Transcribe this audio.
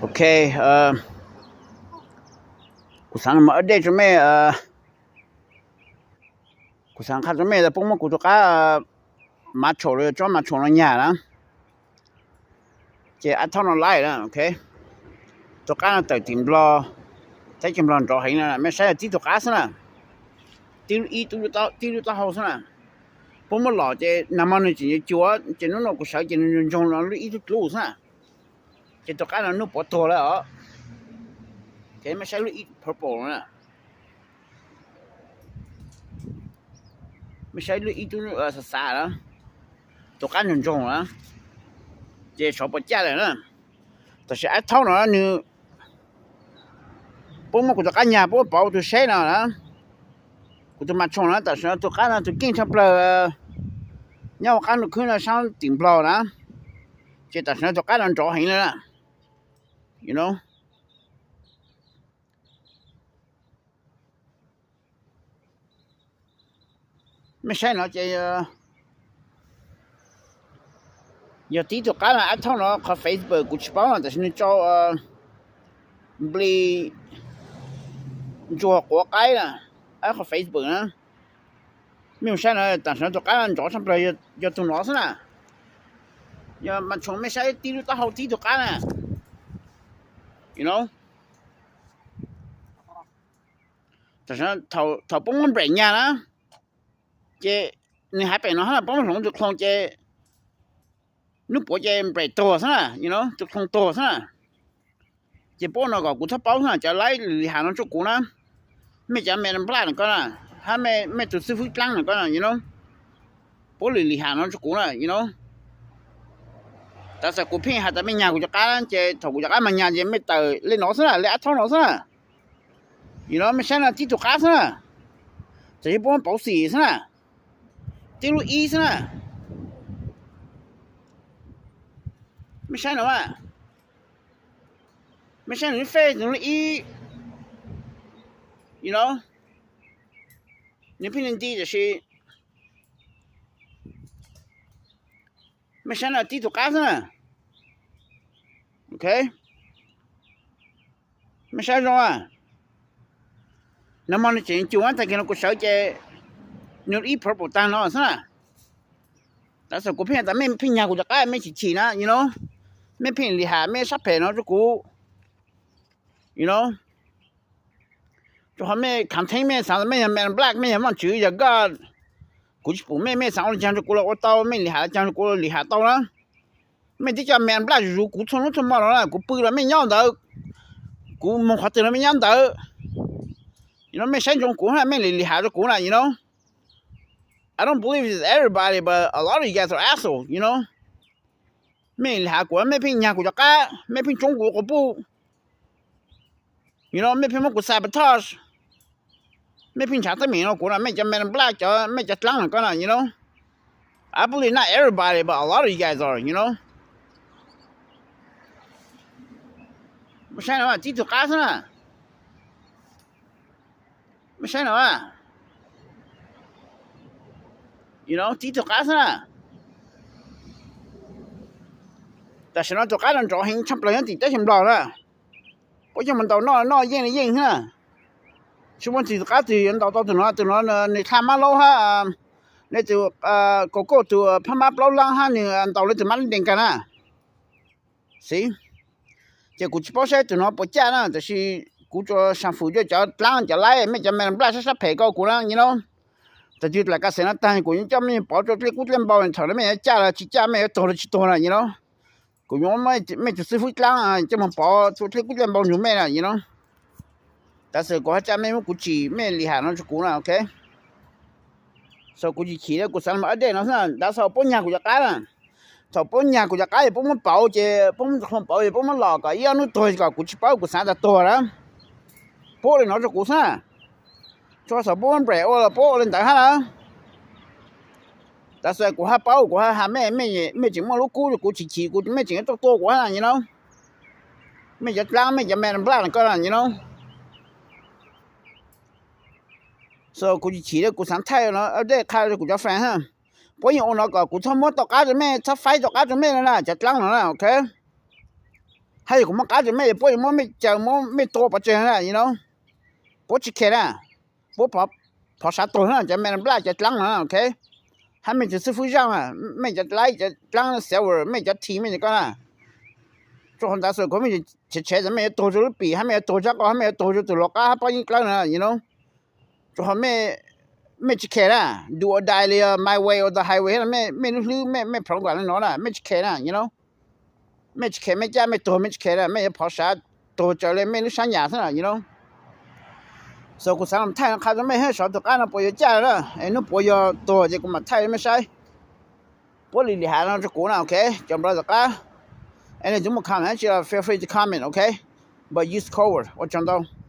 Ok, kuv xaav mus update rua mej, kuv xaav qha rua mej tas puab muab kuv tus qab mav tshoom los yog tsob mav tshoom no nyag na, ces ab thaub no laij na, ok. Tus qab no tawm tim Nplog, teb chaws Nplog nrov heev na, mej saib tib tug qab xwb na, tib lub ib, tib lub taub hau xwb na. Puab muab los ces nag hmo nwg tseem yuav cuag, ces nub no kuv sawv ces nwg ntsoog no lub ib tug dlub xwb na. Ces tus qab no nub puav tuag lawm os. Ces mej saib lub ib purple na, mej saib lub ib tug xav xav na, tus qab ntsoog ntsoog na, ces sav puas caj lawm na. Tam sim ab thaub no nwg, puab muab kuv tus qab nyag puab pauv tus seb no na, kuv tus mav tshoom na, tam sim no tus qab no tus keej tshaj plawg nyob huv qab ntuj khwb no saab tim Nplog na, ces tam sim no tus qab no nrov heev lawm na, you know. Mej saib no ces yog tib tug qab na, ab thaub no qhov Facebook kuv tsis paub no, tam sim nwg tsau nplig ntsuag quav qaib na, qhov Facebook na. Mej mus saib no, tam sim no tus qab no nrov tshaj plawg yog tug no xwb na. Yog mav tshoom mej saib tib lub taub hau tib tug qab na, you know. Thaum puab muab nplej nyag na, ces nwg hais pem no hab, puab muab hloov tus kloog ces nub puav ces nplej tuag xwb na, you know, tus kloog tuag xwb na. Ces puab no kom kuv txhob paub xwb na, cov laib lwm li has no rua kuv na, mej cov me nplaj no ko na, hab mej tus xib fwb dlaab no ko na, you know, puab lwm li has no rua kuv na, you know. Tav xam kuv pheej has tas mej nyag kuv cov qab, ces thaum kuv cov qab mas nyag ces mej tawm le no xwb na, le ab thaub no xwb na, you know, mej saib no tib tug qab xwb na, tam sim puab muab pauv xim xwb na, tib lub ib xwb na. Mej saib no, mej saib nwg lub face, nwg lub ib, you know, nwg pheej le nti tam sim mej saib no tib tug qab xwb na, ok. Mej saib zoo, nag hmo nwg tseem cum, tag kis no kuv sawv ces nwg ib purple taag no xwb na. Tav xam kuv pheej tas mej pheej nyag kuv cov qab, mej chim chim na, you know, mej pheej li has mej sab phem no rua kuv, you know. Rua qhov mej khav theeb mej xaav tas mej yog man black, mej yog Vaajtswv yog God, kuv tsis pum mej, mej xaav ua le caag rua kuv los ua tau, mej li has le caag rua kuv li has tau na. Mej tib co man black zuj zus kuv txhua nub txhua mo no na, kuv pw los mej nyob ntawd, kuv moog qhov twg los mej nyob ntawd, you know, mej saib ntsoov kuv na, mej li li has rua kuv na, you know. I don't believe it's everybody, but a lot of you guys are asshole, you know. Mej li has kuv, mej pheej nyag kuv cov qab, mej pheej tsoob kuv quas puj, you know, mej pheej muab kuv sabotage, mej pheej nrhav teeb meem rua kuv na, mej cov man black, cov mej cov dlaab no ko na, you know. I believe not everybody, but a lot of you guys are, you know. Mej saib no, tib tug qab xwb na. Mej saib no, you know, tib tug qab xwb na. Tam sim no tus qab no nrov heev tshaj plaws nyob tim teb chaws Nplog na. Puab coj mus ntaus noj, noj yeej li yeej xwb na. Tsis muaj txug tus qab twg yuav ntaus tau tus no, tus no nws dlha mab laub hab, le tus kaum kauj tus phab mab plaub laab hab, nws ntaus le tus mab lub dees kag na. Xib, ces kuv tsis paub saib tus no puas caj na, tab sis kuv tsuas sam fwm rua cov dlaab cov laib, mej cov man black sab sab phem ko kuv na, you know. Thaum twg dlaim ka xeem no taag kuv yuav coj mej pov rua dlej kub dlej npau, thaum no mej yuav caj los tsis caj, mej yuav tuag los tsis tuag na, you know. Kuv yuav muab mej tus xib fwb dlaab coj moog pov rua dlej kub dlej npau nrug mej na, you know. Tav xam kuv hab caj mej muab kuv tsim, mej li has no rua kuv na, ok. So kuv tsis chim le, kuv xaav mus update no xwb na. Tav xam puab nyag kuv cov qab na, thaum puab nyag kuv cov qab es puab muab pauv ces puab muab tus qhoo pauv es puab muab los kom ib ob nub tuag kom kuv tsis paub, kuv xaav tas tuag na. Puab ua le no rua kuv xwb na. Tsuas xam puab muab nplej ua los puab ua le ntawd hab na. Tav xam kuv hab paub, kuv hab has mej, mej tseem muaj lub kub rua kuv, tsis chim kuv, mej tseem yuav tuaj tua kuv hab na, you know. Mej cov dlaab, mej cov man black no ko na, you know. So kuv tsis chim le, kuv xaav thaij no update qha rua kuv cov fan hab. Puab yeej ua no kom kuv txhob muab tau qab rua mej, txhob faib tau qab rua mej le na, cov dlaab no na, ok. Hab yog kuv muab qab rua mej, puab yuav muab mej caw, muab mej tua pov tseg na, you know. Puab tsis care na. Puab phov sav tuag na, cov me nplaj cov dlaab no, ok. Hab mej cov xib fwb zaaj na, mej cov laib cov dlaab silver, mej cov T, mej cov ko na, rua qhov ntawd xwb kuv mej tshev tshev tas mej yuav tuag rua lub pim, hab mej yuav tuag tsab qau, hab mej yuav tuag rua tug luas qab hab pob yeeb dlawb na, you know. Rua qhov mej tsis care na, do or die li, my way or the highway, mej lub hlwb mej program le no na, mej tsis care na, you know. Mej tsis care, mej caj mej tuag mej tsis care na, mej yuav phov sav tuag raws le mej lub sab nyam xwb na, you know. So kuv xaav los thaij qha rua mej hab, saib tug qab no puas yuav caj na, es nub puav yog tuag ces kuv mam thaij rua mej saib. Puab li li has no rua kuv na, ok, cov npawg tom qab. Es leej twg muaj comment dlaab tsi los feel free to comment, ok, but use code word, ua tsaug ntau.